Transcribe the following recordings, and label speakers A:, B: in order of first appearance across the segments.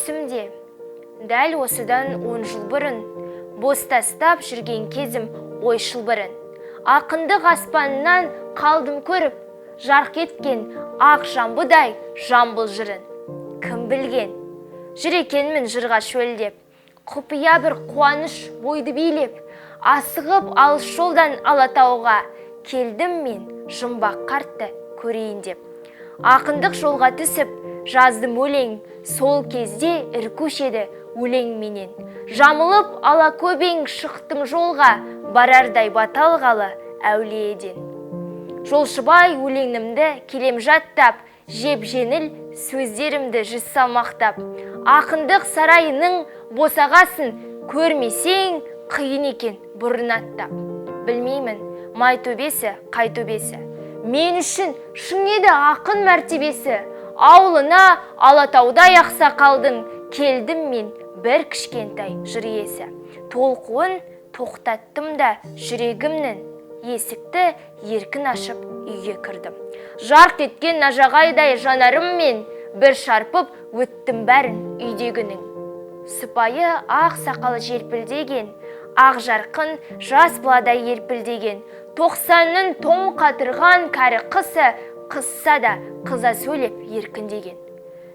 A: Есімде, дәл осыдан 10 жыл бұрын бос тастап жүрген кезім ой шылбырын. Ақындық аспаннан қалдым көріп жарқ еткен ақ жамбыдай Жамбыл жырын. Кім білген, жүр екенмін жырға шөлдеп, құпия бір қуаныш бойды билеп. Асығып алыс жолдан Алатауға келдім мен жұмбақ қартты көрейін деп. Ақындық жолға түсіп жаздым өлең, сол кезде іркуші еді өлең менен. Жамылып ала көбең шықтым жолға, барардай бата алғалы әулиеден. Жолшыбай өлеңімді келем жаттап, жеп жеңіл сөздерімді жүз салмақтап. Ақындық сарайының босағасын көрмесең, қиын екен бұрын аттап. Білмеймін, май төбесі қай төбесі, мен үшін шың еді ақын мәртебесі. Ауылына Алатаудай ақсақалдың келдім мен, бір кішкентай жыр иесі. Толқуын тоқтаттым да жүрегімнің, есікті еркін ашып үйге кірдім. Жарқ еткен нажағайдай жанарыммен бір шарпып өттім бәрін үйдегінің. Сыпайы ақ сақалы желпілдеген, ақ жарқын жас баладай елпілдеген, 90-ның тоң қатырған кәрі қысы қызса да қыза сөйлеп еркіндеген.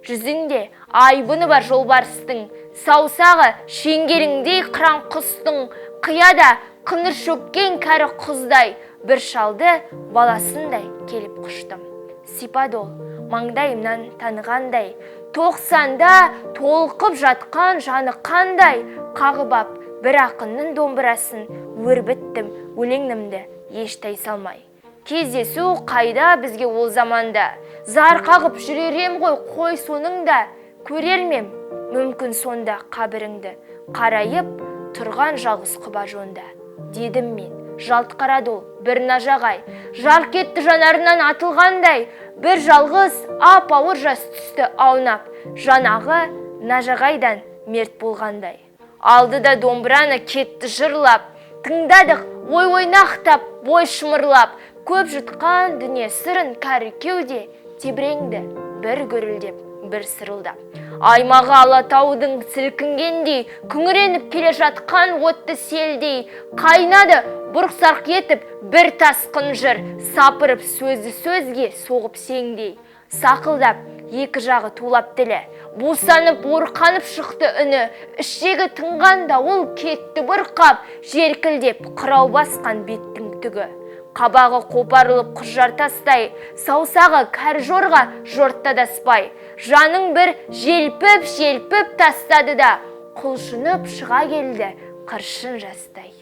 A: Жүзінде айбыны бар жолбарыстың, саусағы шеңгеліңдей қыран құстың, қияда қыңыр шөккен кәрі құздай бір шалды баласындай келіп құштым. Сипады ол маңдайымнан танығандай, 90-да толқып жатқан жаны қандай. Қағып ап бір ақынның домбырасын, өрбіттім өлеңімді еш тайсалмай. Кездесу қайда бізге ол заманда, зар қағып жүрер ем ғой, қой соның да. Көрер ме ем мүмкін сонда қабіріңді, қарайып тұрған жалғыз құба жонда, дедім мен. Жалт қарады ол бір нажағай, жарқ етті жанарынан атылғандай. Бір жалғыз ап ауыр жас түсті аунап, жанағы нажағайдан мерт болғандай. Алды да домбыраны кетті жырлап, тыңдадық ой ойнақтап, бой шымырлап. Көп жұтқан дүние сырын кәрі кеуде тебіренді бір гүрілдеп, бір сырылдап. Аймағы Алатаудың сілкінгендей, күңіреніп келе жатқан отты селдей қайнады бұрқ сарқ етіп бір тасқын жыр, сапырып сөзді сөзге соғып сеңдей. Сақылдап екі жағы тулап тілі, бусанып орқанып шықты үні. Ішегі тынған дауыл кетті бұрқап, желкілдеп қырау басқан беттің түгі. Қабағы қопарылып құжар тастай, саусағы кәрі жорға жортты адаспай. Жаның бір желпіп желпіп тастады да, құлшынып шыға келді қыршын жастай.